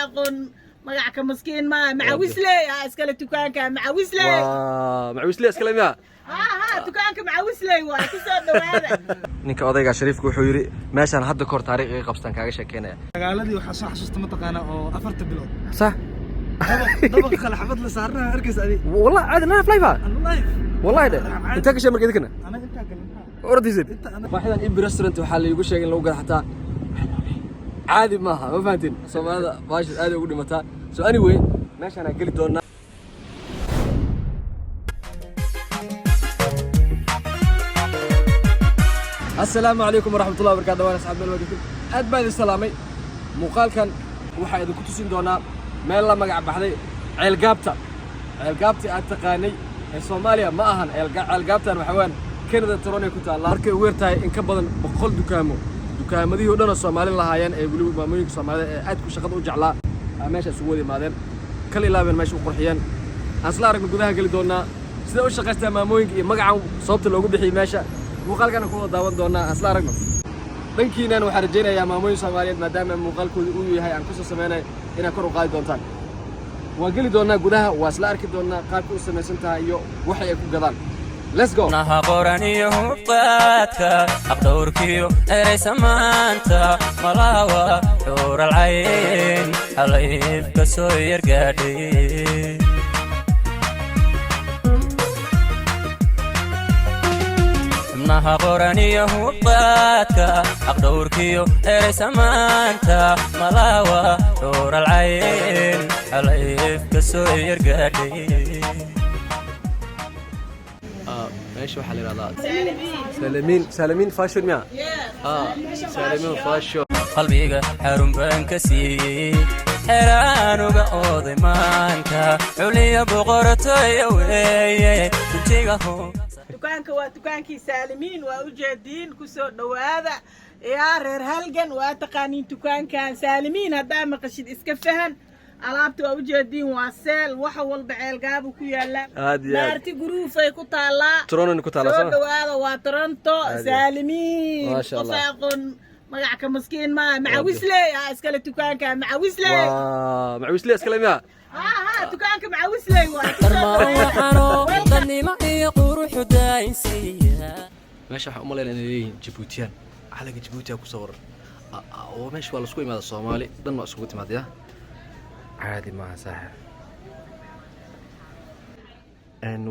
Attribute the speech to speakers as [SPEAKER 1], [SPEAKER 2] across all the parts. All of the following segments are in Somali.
[SPEAKER 1] Aqoon magac ka maskiin maa Macawisley aa iskale dukaanka Macawisley.
[SPEAKER 2] Waa Macawisley iskale miya?
[SPEAKER 1] Ha ha, dukaanka Macawisley waay, kusoo dhawaada.
[SPEAKER 2] Ninka odayga Shariifka wuxuu yidhi meeshaan hadda kahor taariikh iga qabstaan kaaga sheekeynaya.
[SPEAKER 3] Magaaladii waxaa soo xasuusta, mataqaanaa, oo afarta bilood
[SPEAKER 2] sax
[SPEAKER 3] dabaq kale xabad la saarnaa arkaysa adi.
[SPEAKER 2] Wallah caadi live live.
[SPEAKER 3] Live.
[SPEAKER 2] Wallahi de intaa ka shee marka idinkana
[SPEAKER 3] anaga intaa galin.
[SPEAKER 2] Ordaysid.
[SPEAKER 3] Inta anaga.
[SPEAKER 2] Waaxidan Ibi Restaurant waxaa laigu sheegay in lagu gado xataa caadi maaha. Ma fahantin, Soomaalida baasha aad ay ugu dhimataa. So anyway, meeshaan aan geli doonaa. Assalaamu calaykum waraxmatullahi wabarakatu. Dhawaan asxaab, meel wanaagsan aad baa idin salaamay. Muuqaalkan waxaa idinku tusin doonaa meel la magac baxday Ceelgaabta. Ceelgaabtii aad taqaanay ee Soomaaliya ma ahan. Ceelgaabtan waxaa weeyaan Canada, Toronto ku taalla. Markay ugu yartahay in ka badan 100 dukaamo, dukaamadihii oo dhan oo Soomaali lahaayeen ee weliba maamooyinka Soomaalida ee aad ku shaqada u jeclaa aa meesha isugu wada imaadeen, kal ilaabeen meesha u qurxiyeen. Aan isla aragno, gudaha geli doonaa sida u shaqaystaa maamooyinka iyo magacan sababta loogu bixiyey meesha. Muuqaalkana ku wada daawan doonaa, aan isla aragno. Dhankiinan waxaan rajaynayaa maamooyin Soomaaliyeed, maadaama muuqaalkooda uu yahay aan kusoo sameynay, inaad kor u qaadi doontaan. Waan geli doonaa gudaha, waa isla arki doonaa qaabka u samaysan tahay iyo waxay ay ku gadaan. Let's go.
[SPEAKER 4] Naha qoran iyo hubqaadka aqdhowrkiyo eraysa maanta malawa xuuralcayn halayfka soo yargaadhay. Xubnaha qoran iyo hubqaadka aqdhowrkiyo eraysa maanta malawa xuuralcayn halayfka soo yargaadhay.
[SPEAKER 2] Meesha waxaa la yidhahdaa Salamiin, Salamiin Fashion miya? Ah, Salamiin Fashion.
[SPEAKER 4] Qalbiga xarun baan ka siiyey, xeraanuga ooday maanka culiya boqortoya weeye duntiga.
[SPEAKER 1] Dukaanka waa dukaankii Saalimiin, waa ujeediin, kusoo dhawaada yaa reer Halgan. Waa taqaaniin dukaankan Saalimiin, haddaa maqashid iska fahan. Alaabta waa ujeediin, waa sale, waxa walba Ceelgaabu ku yaala.
[SPEAKER 2] Aad iyo aad.
[SPEAKER 1] Maarti Guruufay ku taallaa.
[SPEAKER 2] Toronto ku taallaa.
[SPEAKER 1] Soo
[SPEAKER 2] soo
[SPEAKER 1] dhawaada, waa Toronto.
[SPEAKER 2] Aad iyo aad.
[SPEAKER 1] Saalimiin.
[SPEAKER 2] Maasha
[SPEAKER 1] qof
[SPEAKER 2] Allah.
[SPEAKER 1] aqoon magac ka maskiin maa Macawisley aa iskale dukaanka Macawisley.
[SPEAKER 2] Waa Macawisley iskale miya?
[SPEAKER 1] Ha ha, dukaanka Macawisley waay, kusoo dhawaada.
[SPEAKER 4] Waxaano dadnimo iyo quruxu daayinsiiya.
[SPEAKER 2] Meesha waxaan u malaynaya inay leeyihiin Jabuutiyaan, calanka Jabuutiya ku sawiran. Oo meesha waa lasku imaada, Soomaali dhan waa isugu timaad. Ya caadi maaha saaxib.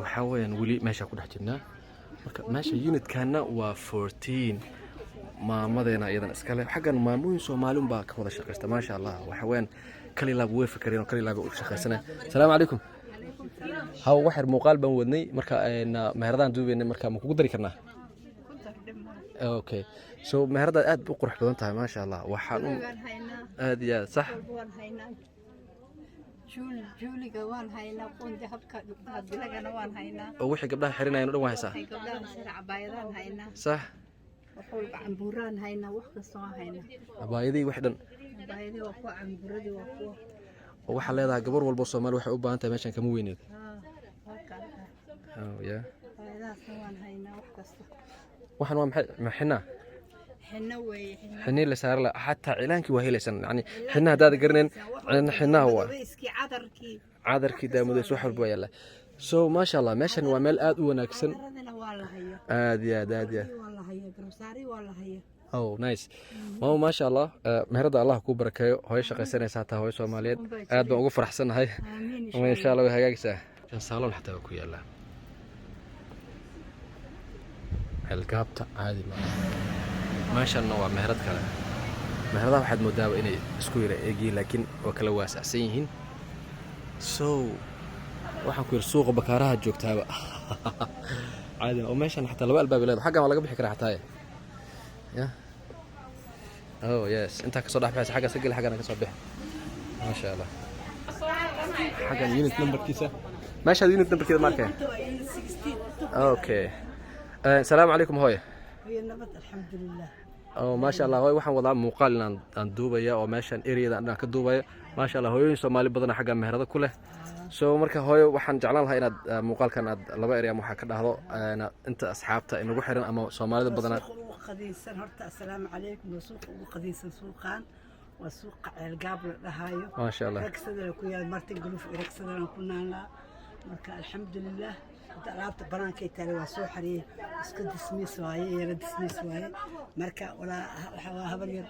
[SPEAKER 2] Waxaa weeyaan weli meeshaa ku dhex jirnaa. Marka meesha unitkanna waa 14, maamadeena iyadan iskale. Xaggan maamooyin Soomaali unbaa ka wada shaqaysta, maasha Allah. Waxa weeyaan kalilaab way fakareen oo kalilaab u shaqaysanaya. Asalaamu calaykum. Haw, waxyar muuqaal baan wadnay marka meheradaan duubaynay, marka ma kugu dari karnaa? Okay, so meheradaad aad u qurux badan tahay, maasha Allah. Waxaan u
[SPEAKER 5] waan haynaa.
[SPEAKER 2] Aad iyo aad, sax.
[SPEAKER 5] Walba waan haynaa, juuliga waan haynaa, kuwan dahabka dahabbilagana waan haynaa.
[SPEAKER 2] Oo wixii gabdhaha xirinayaan o dhan waa haysaa?
[SPEAKER 5] Waxay gabdhaha sare, cabaayadaan haynaa.
[SPEAKER 2] Sax.
[SPEAKER 5] Wax walba, cambuuraan haynaa, wax kasta waan haynaa.
[SPEAKER 2] Cabaayadii wixii dhan.
[SPEAKER 5] Cabaayadii waa kuwa, cambuuradii waa kuwa.
[SPEAKER 2] Oo waxaa leedahay gabar walbo Soomaali waxay u baahan tahay meeshan kama weyneed.
[SPEAKER 5] Haa, waa kaa.
[SPEAKER 2] Oh, yeah.
[SPEAKER 5] Cabaayadahaasna waan haynaa, wax kasta.
[SPEAKER 2] Waxaan waa maxay? Ma xinaa?
[SPEAKER 5] Xinno weeye, xinno.
[SPEAKER 2] Xinii la saara la xataa cilaankii waa helaysan, yani xinaha haddaad garanayn xinaha waa
[SPEAKER 5] Madoweyskii, cadarkii.
[SPEAKER 2] Cadarkii daamudeys, wax walba waa yaalla. So maasha Allah, meeshan waa meel aad u wanaagsan.
[SPEAKER 5] Cadaradina waa la hayaa.
[SPEAKER 2] Aad iyo aad, aad iyo aad.
[SPEAKER 5] Waa la hayaa, garbasaari waa la hayaa.
[SPEAKER 2] Oh, nice maama, maasha Allah. Meherada Allah kuu barakeeyo. Hooyo shaqaysanaysa hataa, hooyo Soomaaliyeed, aad baan ugu faraxsanahay.
[SPEAKER 5] Aamiin.
[SPEAKER 2] Insha Allah way hagaagaysaa. Saalon xataa waa ku yaallaa. Ceelgaabta caadi maaha. Meeshanna waa meherad kale. Meheradaha waxaad moodaaba inay isku yara eegyihiin, laakiin waa kala waasacsan yihiin. So waxaan ku yidhi suuqa Bakaaraha joogtaaba caadi oo meeshan xataa laba albaab leedahay. Xaggan waa laga bixi karaa xataa. Ya, oh yes, intaa kasoo dhex baxaysa, xaggaas ka geli, xaggana kasoo bixi. Maasha Allah. Xaggan unit numberkiisa, meeshaad unit numberkeeda ma arkaya. Okay. Asalaamu calaykum hooye.
[SPEAKER 5] Hooyo, nabad, alxamdulilah.
[SPEAKER 2] Oh, maasha Allah hooy, waxaan wadaa muuqaal inaan aan duubaya oo meeshan areada inaan ka duubaya. Maasha Allah, hooyooyin Soomaali badan xagga meherado ku leh. So marka hooyo, waxaan jeclaan lahaa inaad muuqaalkan aad laba eri ama waxaa ka dhahdo inta asxaabta inagu xiran ama Soomaalida badanaa.
[SPEAKER 5] Suuqa ugu qadiinsan horta, assalaamu calaykum. Waa suuqa ugu qadiinsan suuqaan.
[SPEAKER 6] Waa suuqa Ceelgaab la dhahaayo.
[SPEAKER 2] Maasha Allah.
[SPEAKER 6] Ragsadana ku yaal, Martin Grove iyo Ragsadana ku naalaa. Marka alxamdulilah, hadda alaabta banaankay taale, waa soo xariyey. Iska dismiis waaye, yara dismiis waaye. Marka walaa waxa waa habar yar,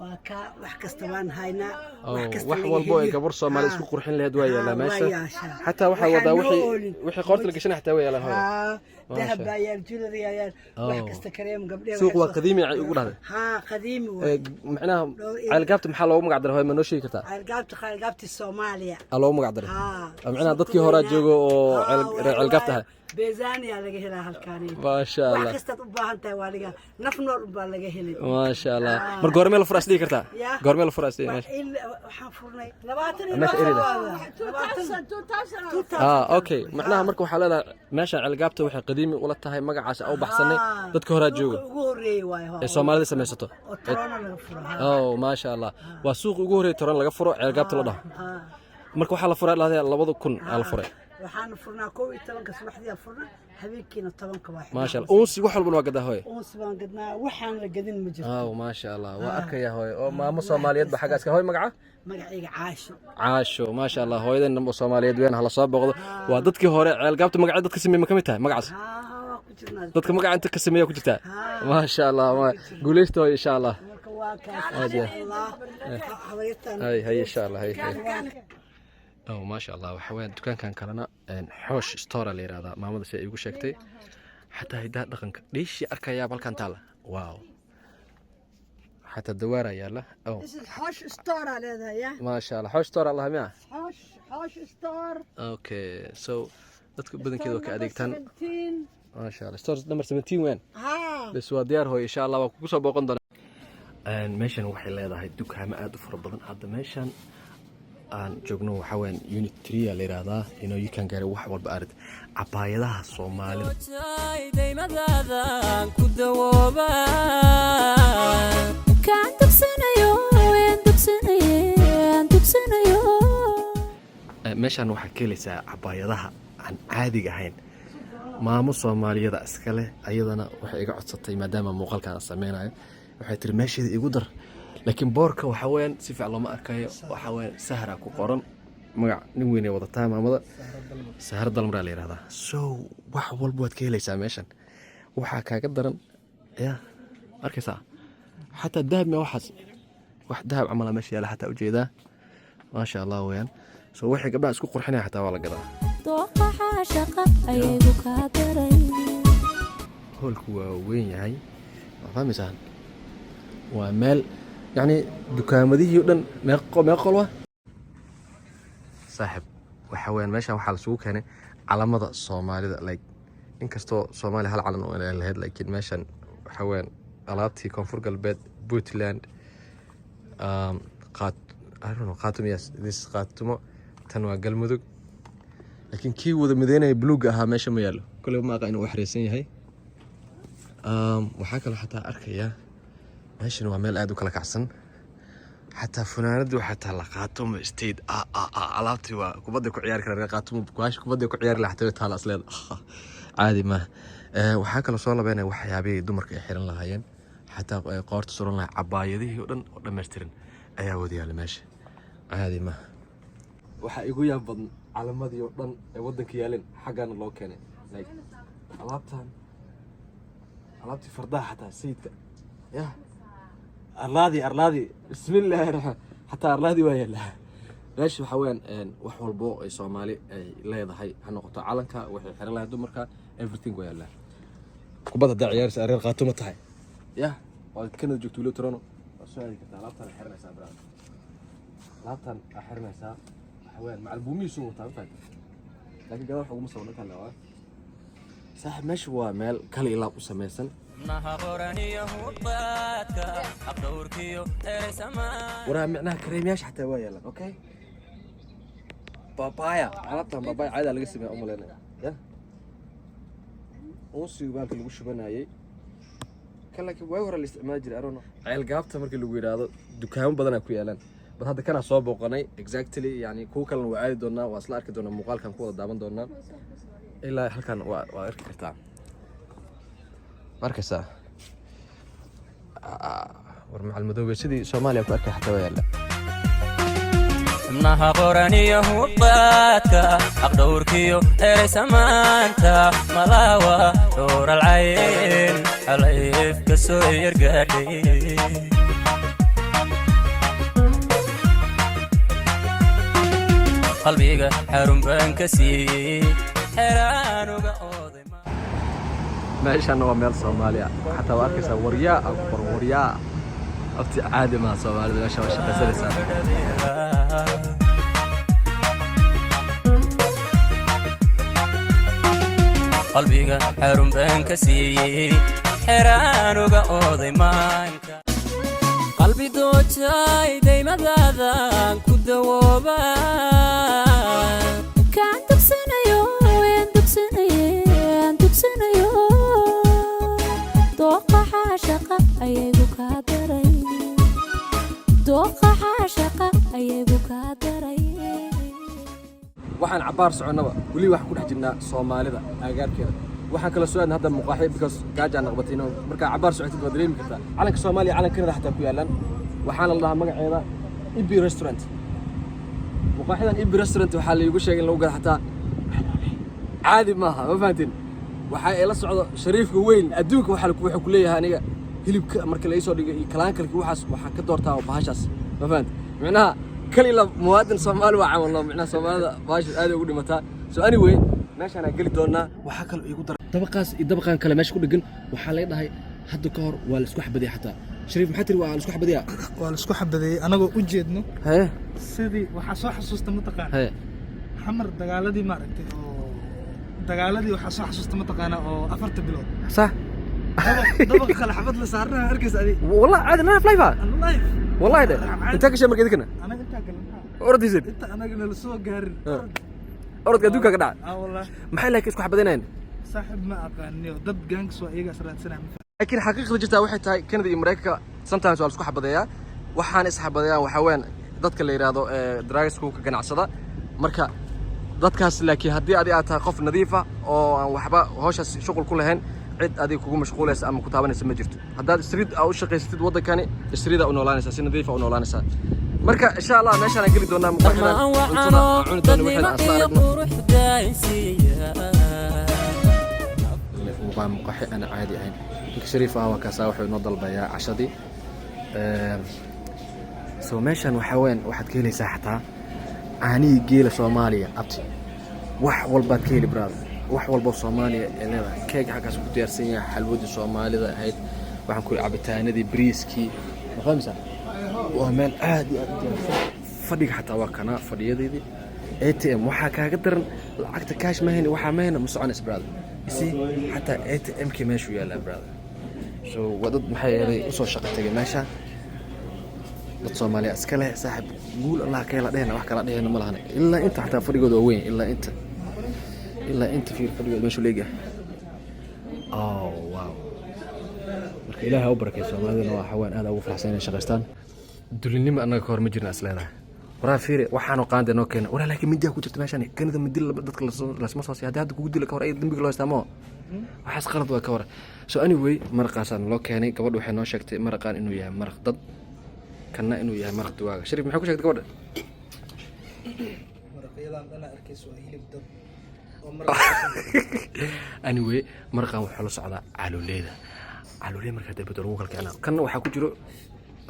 [SPEAKER 6] waa kaa wax kasta waan haynaa.
[SPEAKER 2] Oh,
[SPEAKER 6] kasta
[SPEAKER 2] wax
[SPEAKER 6] laga
[SPEAKER 2] walbo ay
[SPEAKER 6] heliyo.
[SPEAKER 2] gabar Soomaali isku qurxin lahayd waa yaalaa
[SPEAKER 6] Haa,
[SPEAKER 2] meesha.
[SPEAKER 6] waa yaashaa.
[SPEAKER 2] Xataa waxaa
[SPEAKER 6] Waxaan
[SPEAKER 2] wadaa
[SPEAKER 6] noo
[SPEAKER 2] wixii
[SPEAKER 6] oolin.
[SPEAKER 2] wixii qoorta la gashanay xataa waa yaalaan, hooyo.
[SPEAKER 6] Haa, dahab
[SPEAKER 2] Maasha.
[SPEAKER 6] baa yaal, jewelry yaa yaal, wax
[SPEAKER 2] Oh.
[SPEAKER 6] kasta, kareem gabdhehe.
[SPEAKER 2] Suuq
[SPEAKER 6] waxay
[SPEAKER 2] waa qadiimi ay ugu dhahday.
[SPEAKER 6] Haa, qadiimi waay.
[SPEAKER 2] Macnaha Ceelgaabta maxaa loogu magac daray, hooyo? Ma noo sheegi kartaa?
[SPEAKER 6] Ceelgaabta, Ceelgaabti Soomaaliya.
[SPEAKER 2] Aa loogu magac daray.
[SPEAKER 6] Haa.
[SPEAKER 2] Macnaha dadkii horaa joogo oo reer Ceelgaabta ahaa.
[SPEAKER 6] Beezaaniyaa laga helaa halkaani.
[SPEAKER 2] Maasha
[SPEAKER 6] Wax
[SPEAKER 2] Allah.
[SPEAKER 6] kastaad u baahan tahay waa laga, naf nool unbaa laga helay.
[SPEAKER 2] Maasha Allah. Mar goormee la furaa is dhihi kartaa?
[SPEAKER 6] Ya.
[SPEAKER 2] Goormee la furaa is dhihi meesha?
[SPEAKER 6] Waxaan furnay 20 iyo
[SPEAKER 2] Meesha erida.
[SPEAKER 6] 20.
[SPEAKER 2] Ah, okay. Macnaha marka waxaa leedahay meesha Ceelgaabta waxay qadiimi ula tahay magacaas u baxsanay dadka horaa jooga
[SPEAKER 6] ugu horreeyey waay.
[SPEAKER 2] Ee Soomaalida samaysato.
[SPEAKER 6] Oo Toronto laga furo, haa.
[SPEAKER 2] Oh, maasha Allah. Waa suuqi ugu horreeyay Toronto laga furo, Ceelgaabta la dhaho.
[SPEAKER 6] Haa.
[SPEAKER 2] Marka waxaa la furay lahadaya 2000 aa la furay.
[SPEAKER 6] Waxaanu furnaa 11-ka subaxdii aan furnaa, habeenkiina 10-ka waa.
[SPEAKER 2] Maasha Allah. Uunsi wax walbana waa gadaa, hooyo.
[SPEAKER 6] Uunsi baan gadnaa, waxaan la gadin ma jirto.
[SPEAKER 2] Oh, maasha Allah. Waa arkaya, hooyo. Oo maamo Soomaaliyeed ba xaggaas ka. Hooyo, magaca?
[SPEAKER 6] Magacayga Caasho.
[SPEAKER 2] Caasho, maasha Allah. Hooyadan oo Soomaaliyeed weyn hala soo booqdo. Waa dadkii hore Ceelgaabta magaca dadka sameeyay ma ka mid tahay magacaas?
[SPEAKER 6] Haa, waa ku jirnaa.
[SPEAKER 2] Dadka magaca inta ka sameeya ku jirtaa. Maasha Allah. Guuleysta, hooyo, insha Allah.
[SPEAKER 6] Marka waa kaas.
[SPEAKER 2] Aad iyo
[SPEAKER 6] Allah habaryartan.
[SPEAKER 2] Hay hay, insha Allah, hay hay. Oh, maasha Allah. Waxa weeyaan dukaankan kalena Xoosh Store la yiraahdaa, maamada si ay igu sheegtay. Xataa hidaha dhaqanka dhiishii arkayaa halkan taala. Wow, xataa dawaara yaala. Oh.
[SPEAKER 6] Xoosh Store aa leedahay ya.
[SPEAKER 2] Maasha Allah. Xoosh Store allah miya?
[SPEAKER 6] Xoosh Store.
[SPEAKER 2] Okay, so dadka badankeeda waa ka adeegtaan. Maasha Allah, store number 17 weyn.
[SPEAKER 6] Haa.
[SPEAKER 2] Bes, waa diyaar, hooyo. Insha Allah waa kugu soo booqan doonaa. Meeshan waxay leedahay dukaamo aad u fara badan. Hadda meeshan aan joogno waxaa weyaan unit 3 la yiraahdaa. You can gaari wax walba arid, cabaayadaha Soomaalida.
[SPEAKER 4] Daymadaadan ku dawooba.
[SPEAKER 7] Kaan dugsanayo, waan dugsanaye, aan dugsanayo.
[SPEAKER 2] Meeshan waxaa ka helaysaa cabaayadaha aan caadiga ahayn. Maamo Soomaaliyada iskale ayadana waxay iga codsatay, maadaama muuqaalkan aan sameynayo, waxay tiri meesheeda igu dar. Laakiin boorka waxaa weyaan si fiican looma arkayo. Waxaa weyaan Sahra ku qoran, magac nin weynay wadataa maamada. Sahra Dalmaraa la yihahdaa. So wax walba waad ka helaysaa meeshan. Waxaa kaaga daran ya arkaysaa xataa dahab ma waxaas, wax dahab camala meesha yaala xataa ujeedaa. Maasha Allah weyaan. So waxay gabdhaha isku qurxinaya xataa waa la gadaa.
[SPEAKER 7] Dooqa xaashaqa ayagu kaa daray.
[SPEAKER 2] Hoolku waa weyn yahay, waa fahmaysaan. Waa meel yacni dukaamadihii o dhan. Meeq qol waa, saaxib? Waxa weyaan meeshan waxaa lasugu keenay calamada Soomaalida. Like, inkastoo Soomaaliya hal calan oo ay lahayd, laakiin meeshan waxa weyaan alaabtii Koonfur Galbeed, Puntland, qaat, I don't know, Khaatumo. Yes, this Khaatumo. Tan waa Galmudug. Laakiin kii wada mideynaya buluugga ahaa meesha ma yaallo. Koley ma aqa inuu xariisan yahay. Waxaa kaloo xataa arkayaa meeshan waa meel aad u kala kacsan. Xataa funaanadu waxaa taalla Khaatumo State. Alaabtii waa kubadda ku ciyaari kara Khaatumo, kubadda ku ciyaari lahaa xataa taala asleeda. Caadi maaha. Waxaa kaloo soo labeynaya waxyaabihii dumarka ay xiran lahaayeen, xataa ay qoorta suran lahaa, cabaayadihii oo dhan oo dhammaystiran ayaa wada yaalla meesha. Caadi maaha. Waxaa igu yaab badan calamadii oo dhan ee waddanka yaaleen xaggaana loo keenay. Like alaabtan, alaabtii fardaha xataa, sayidka ya arlaadii, arlaadii, bismillaahi raxmaan, xataa arlaadii waa yaallaa meesha. Waxaa weyaan wax walbo ay Soomaali ay leedahay, ha noqoto calanka, waxay xiran lahayd dumarka, everything waa yaallaa. Kubadda haddaa ciyaaraysa, reer Khaatumo tahay ya waad Canada joogto, weliba Toronto, waa soo aadi kartaa. Alaabtaan xiranaysaa, brother, alaabtaan aa xiranaysaa. Waxa weyaan macalbuumihiisu wataa, ma fahamtay? Laakiin gadaal wax uguma soo kale waa saaxib. Meesha waa meel kale ilaab u samaysan.
[SPEAKER 4] Naha qoraniyo hubqaadka aqdhowrkiyo ereysamaa.
[SPEAKER 2] Waraa micnaha kareemyaasha xataa waa yaalaan. Okay, babaya, alaabtan babaya caadaa laga sameeya umaleynaya ya unsigu baalka lagu shubanayay kan, laakiin waagi hore la isticmaali jiray arono. Ceel Gaabta markii lagu yidhaahdo dukaamo badanaa ku yaalaan, bal hadda kanaa soo booqanay exactly. Yani kuwa kalena waa aadi doonaa, waa isla arki doonaa, muuqaalkan ku wada daawan doonaa. Ilaa halkan waa arki kartaa. Ma arkaysaa? War macalmadoobe sidii Soomaaliya ku arkay xataa waa yaalla.
[SPEAKER 4] Xubnaha qoraniyo hubaadka, aqdhowrkiyo ereysamaanta, malawa dhowralcayn xalayfka soo yargaadhay. Qalbiga xarun baan ka siiyey, xeraanuga ooday.
[SPEAKER 2] Meeshanna waa meel Soomaaliya xataa waa arkaysaa. Waryaa aan ku qoran, waryaa abti, caadi maaha. Soomaalida meesha waa shaqaysanaysaa.
[SPEAKER 4] Qalbiga xarun baan ka siiyey, xeraanuga ooday maanka. Qalbi doojay daymadaadan ku dawooba.
[SPEAKER 7] Kaan dugsanayo, waan dugsanaye, aan dugsanayo. Dooqa xaashaqa ayagu kaa daray, dooqa xaashaqa ayagu kaa daray.
[SPEAKER 2] Waxaan cabbaar soconnaba, weli waxaan ku dhex jirnaa Soomaalida aagaarkeeda. Waxaan kala soo aadnay hadda muqaaxi because gaajaan naqbatay. Markaa cabbaar socotid waad dareemi kartaa calanka Soomaaliya, calanka Canada xataa ku yaalaan. Waxaana la dhahaa magaceeda Ibi Restaurant. Muqaaxidan Ibi Restaurant waxaa laigu sheegay in lagu gado xataa caadi maaha. Ma fahanteen? Waxaa ila socdo shariifka weyn adduunka. Waxaa wuxuu ku leeyahay, aniga hilibka marka la isoo dhigo iyo kalaankalki waxaas waxaan ka doortaa bahashaas. Ma fahante? Micnaha kali la muwaadin Soomaali waa camalno. Micnaha Soomaalida bahashaas aad ay ugu dhimataa. So anyway, meeshaan geli doonaa. Waxaa kaloo iigu daran dabaqaas iyo dabaqan kale meesha ku dhegan. Waxaa laga dhahay hadda ka hor waa la isku xabadiyay xataa. Shariif, maxaa tiri? Waa la isku xabadiyaa?
[SPEAKER 3] Waa la isku xabadeeyey anagoo u jeedno.
[SPEAKER 2] Haye.
[SPEAKER 3] Sidii waxaa soo xasuusta, mataqaana,
[SPEAKER 2] haye,
[SPEAKER 3] Xamar dagaaladii, maaragtay, oo dagaaladii waxaa soo xasuusta, mataqaana, oo 4ta bilood.
[SPEAKER 2] Sax.
[SPEAKER 3] Dabaq kale xabad la saarnaa arkaysa adi.
[SPEAKER 2] Wallah caadi live live ah.
[SPEAKER 3] Live.
[SPEAKER 2] Wallahi de intaa ka shee marka idinkana
[SPEAKER 3] Anaga intaa galan.
[SPEAKER 2] Orodaysid.
[SPEAKER 3] Inta anaga nala soo gaarin.
[SPEAKER 2] Orodka adduunka ka dhaca.
[SPEAKER 3] Ah, wallah.
[SPEAKER 2] Maxay laakiin isku xabadinayaan?
[SPEAKER 3] Saaxib, ma aqaaniyo, dad gangs waa iyaga is raadsanaya.
[SPEAKER 2] Laakiin xaqiiqda jirtaa waxay tahay Canada iyo Maraykanka sometimes waa la isku xabadeeyaa. Waxaana isxabadeeyaan waxaa weeyaan dadka la yidhaahdo drugsku ka ganacsada. Marka dadkaas laakiin haddii adi aad tahay qof nadiif ah oo aan waxba hawshaas shuqul ku lahayn, cid adiga kugu mashquulaysa ama ku taabanaysa ma jirto. Haddaad street aa u shaqaysatid waddankani, street aa u noolaanaysaa, si nadiif aa u noolaanaysaa. Marka insha Allah meeshaan aan geli doonaa muqaaxidan, cuntada aan cuni doono waxayna aan isla aragno. Waa muqaaxi aan caadi ahayn. Ninka shariif ah waa kaasaa, wuxuu inoo dalbayaa cashadii. So meeshan waxaa weyan waxaad ka helaysaa xataa caanihii geela Soomaaliya. Abti, wax walbaad ka heli, brother, wax walbo Soomaaliya ee leedahay. Keeg xaggaas ku diyaarsan yahay, xalwadii Soomaalida ahayd, waxaan ku cabitaanadii, bariiskii. Ma fahmaysaa? Waa meel aad iyo aad u diyaarsan. Fadhiga xataa waa kanaa, fadhiyadeedii. ATM waxaa kaaga daran, lacagta cash ma hayni, waxaa ma hayna, ma soconays, brother. Isi xataa ATM kii meeshuu yaallaa, brother. So waa dad maxay ahaday usoo shaqo tagay meesha, dad Soomaaliya iska leh. Saaxib, guul Allah ka hela dhehna, wax kala dhehna ma lahan. Ilaa inta xataa fadhigooda waa weyn, ilaa inta, ilaa inta. Fiir fadhigooda meeshuu leegyahay. Oh wow! Marka Ilaahay ha u barakay. Soomaalidana waa xawaan aad ugu faraxsan inay shaqaystaan. Dulinimo annaga ka hor ma jirna is leedahay. Waraa fiiri, waxaanu qaanda noo keena waraa. Laakiin mindiyaa ku jirta meeshaan. Kanada mindi dadka lasma soo siiya. Haddii hadda kugu dila ka hor ay dembiga loo haystaa moo waxaas qalad waa ka hor. So anyway, maraqaasaan loo keenay. Gabadha waxay noo sheegtay maraqaan inuu yahay maraq dad, kanna inuu yahay maraq duwaaga. Shariif, maxay ku sheegtay gabadha?
[SPEAKER 3] Maraqyadan dhana arkaysa waa hilib dad oo maraq.
[SPEAKER 2] Anyway, maraqan wuxuu la socdaa calooleyda. Calooleyda markaa dalbato lagu kala kicina. Kanna waxaa ku jiro,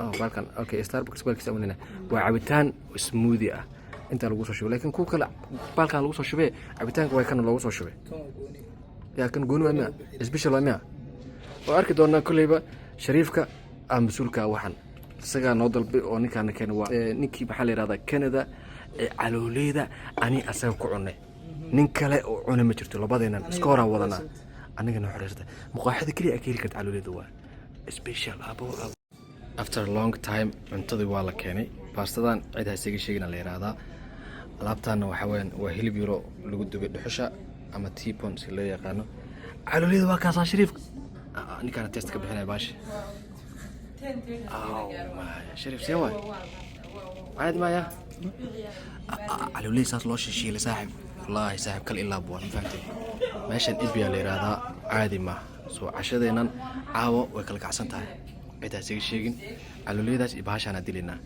[SPEAKER 2] oh, baalkan. Okay, Starbucks baalkiisa amanina waa cabitaan smoothie ah. Intaa lagu soo shubay, laakiin kuwa kale baalkan lagu soo shubee cabitaanka waa kana loogu soo shubay.
[SPEAKER 3] Kan waa gooni.
[SPEAKER 2] Yaa kan gooni waa miya? Special waa miya? Waa arki doonaa kolleyba. Shariifka ah mas-uulka ah, waxaan isagaa noo dalbay oo ninkaana keenay. Waa ninkii maxaa la yihahdaa Canada ee calooleyda ani asaga ku cunay. Nin kale oo cuna ma jirto, labadeenan iska horaan wadanaa. Anigana xoreysata muqaaxida keliya aa ka heli karta calooleyda waa special abo abo. After a long time cuntadii waa la keenay. Baastadan cid ha isaga sheegina la yidhaahdaa. Alaabtaana waxaa weyaan waa hilib yaro lagu dubay dhuxusha ama T-bone si loo yaqaano. Calooliyada waa kaasaa. Shariif, ninkaana test ka bixinaya baashi. Oh my, Shariif, see waay? Caadi maaya calooliyada saas loo shishiilay, saaxib. Wallaahi saaxib, kal ilaa buwan. Ma fahamtay? Meeshan Ibiyaa la yidhaahdaa, caadi maaha. Soo cashadeennan caawa way kala kacsan tahay. Cid ha isaga sheegin. Calooliyadaas iyo bahashaana dilaynaa.